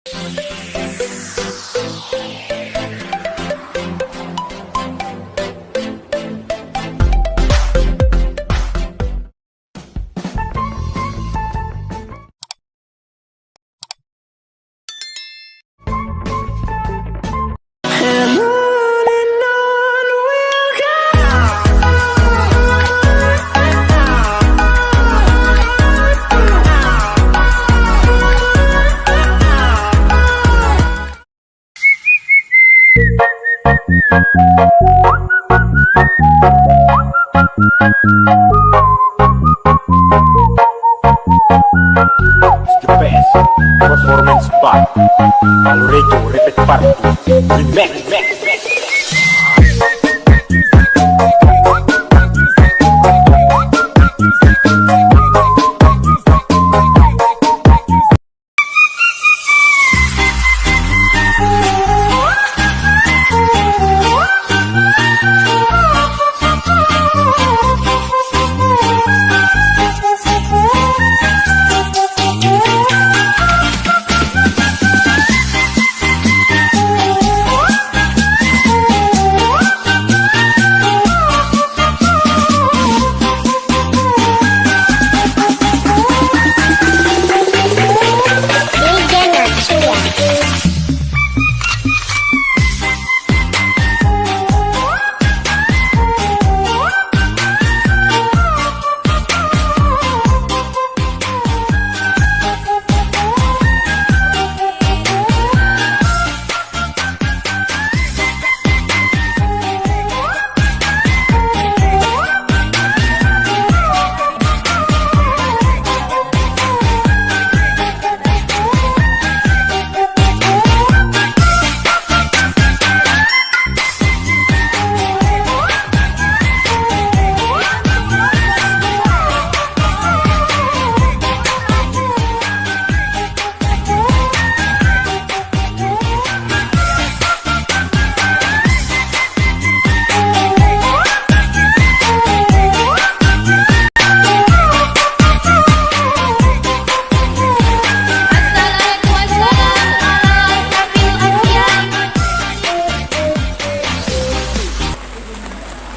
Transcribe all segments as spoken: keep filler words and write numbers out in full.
The best performance by Alurejo Repeat Party Remix.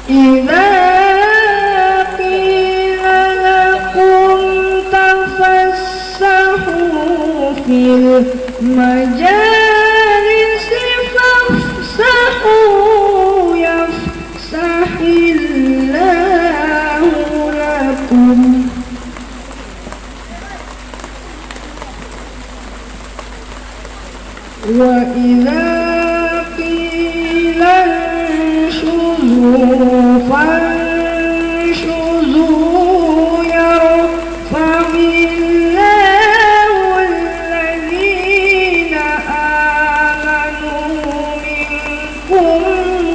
إذا قيل لكم تفسحوا في المجالس فافسحوا يفسح الله لكم. وإذا قيل انشزوا فانشزوا يرفع الله الذين آمنوا منكم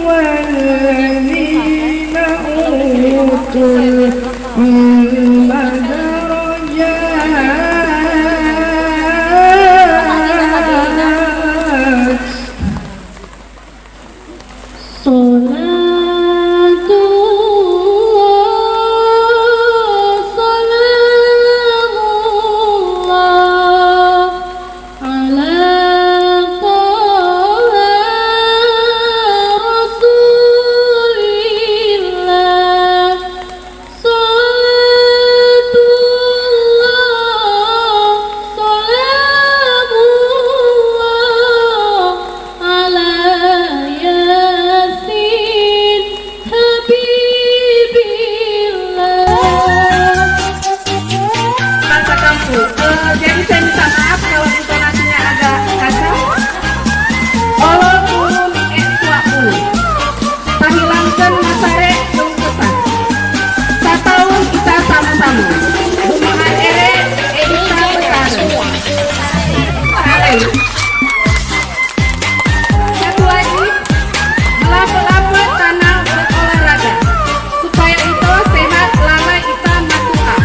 والذين أوتوا العلم درجات. صلاة الله، سلام الله على طه رسول الله. صلاة الله، سلام الله على ياسين حبيب الله. Bahasa kampung. Eh, jadi saya minta maaf kalau intonasinya agak kasar. Olo tulun ék tuak bulu. Tahilangkeun masa ék lôn pesan. Sataun kita sama-sama. Bumahan érék, ék kita beutara. Hai. Satu lagi, meulapet-lapet tanah berolahraga. Supaya ito sehat, lalai ita matuka.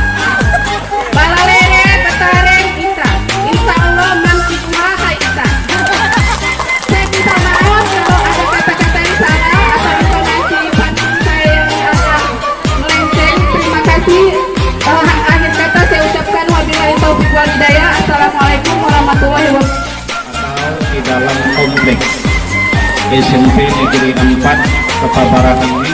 Balalere betareng ita. Insya Allah mantuha hai ita. Saya minta maaf kalau ada kata-kata yang salah atau intonasi pantun saya yang agak melenceng. Terima kasih. Eh, akhir kata saya ucapkan wabillahi taufiq wal hidayah. Assalamualaikum warahmatullahi wabarakatuh. S M P Negeri Empat Kepabaran ini.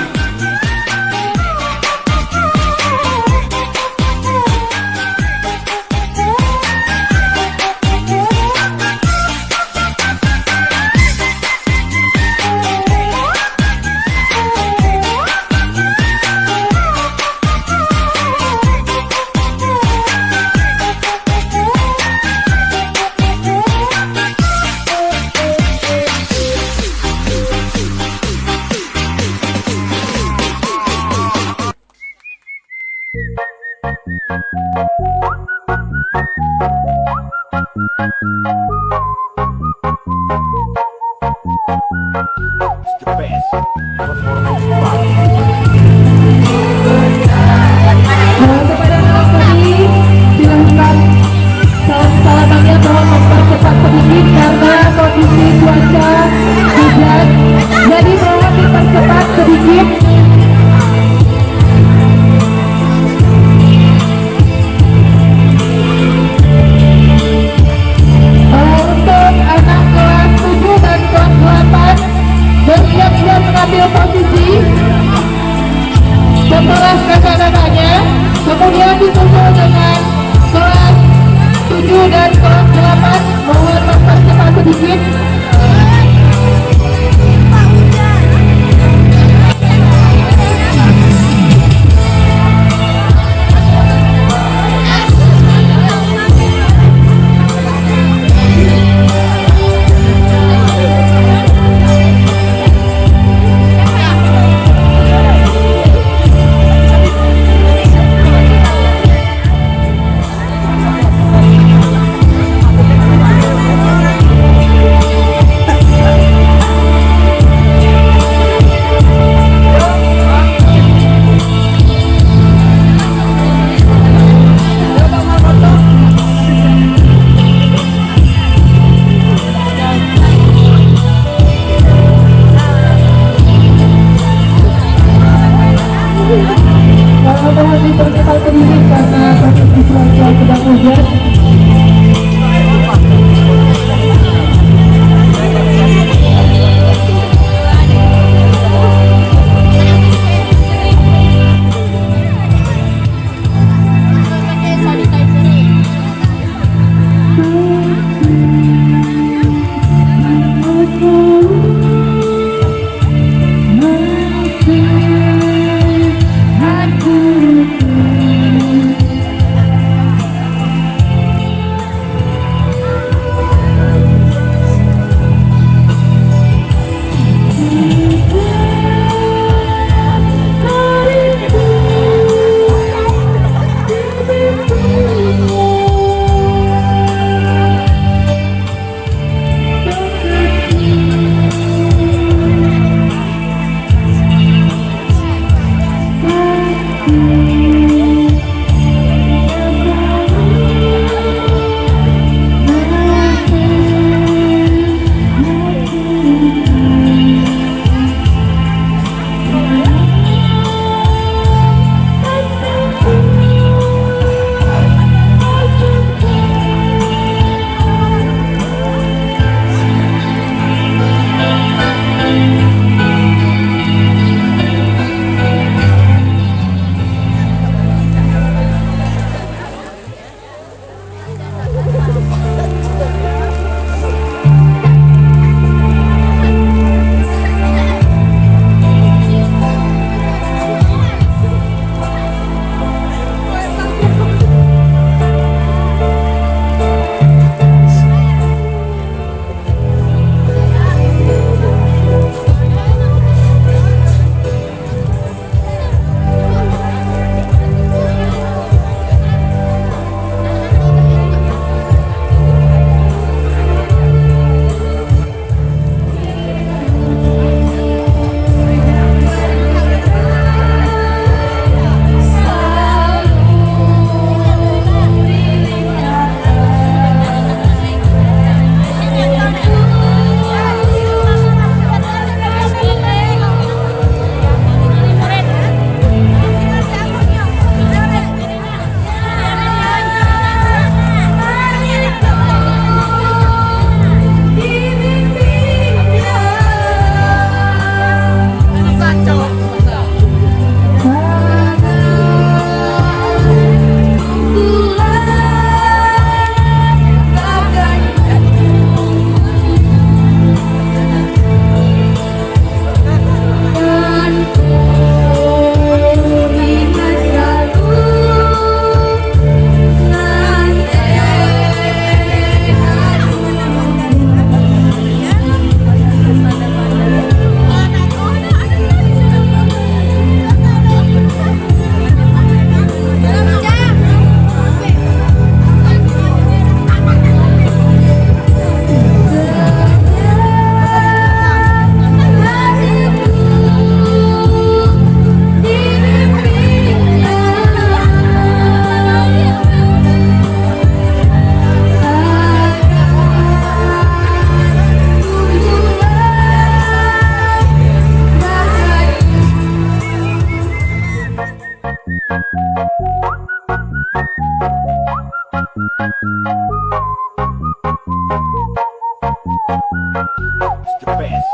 The best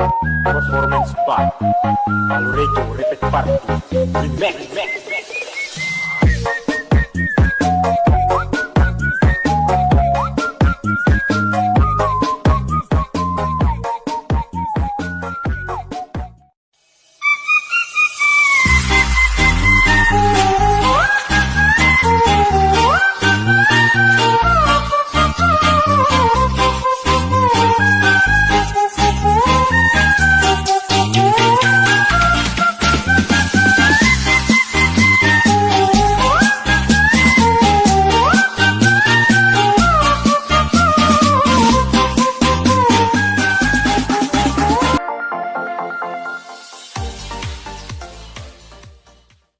performance by Alurejo Repeat Party Remix.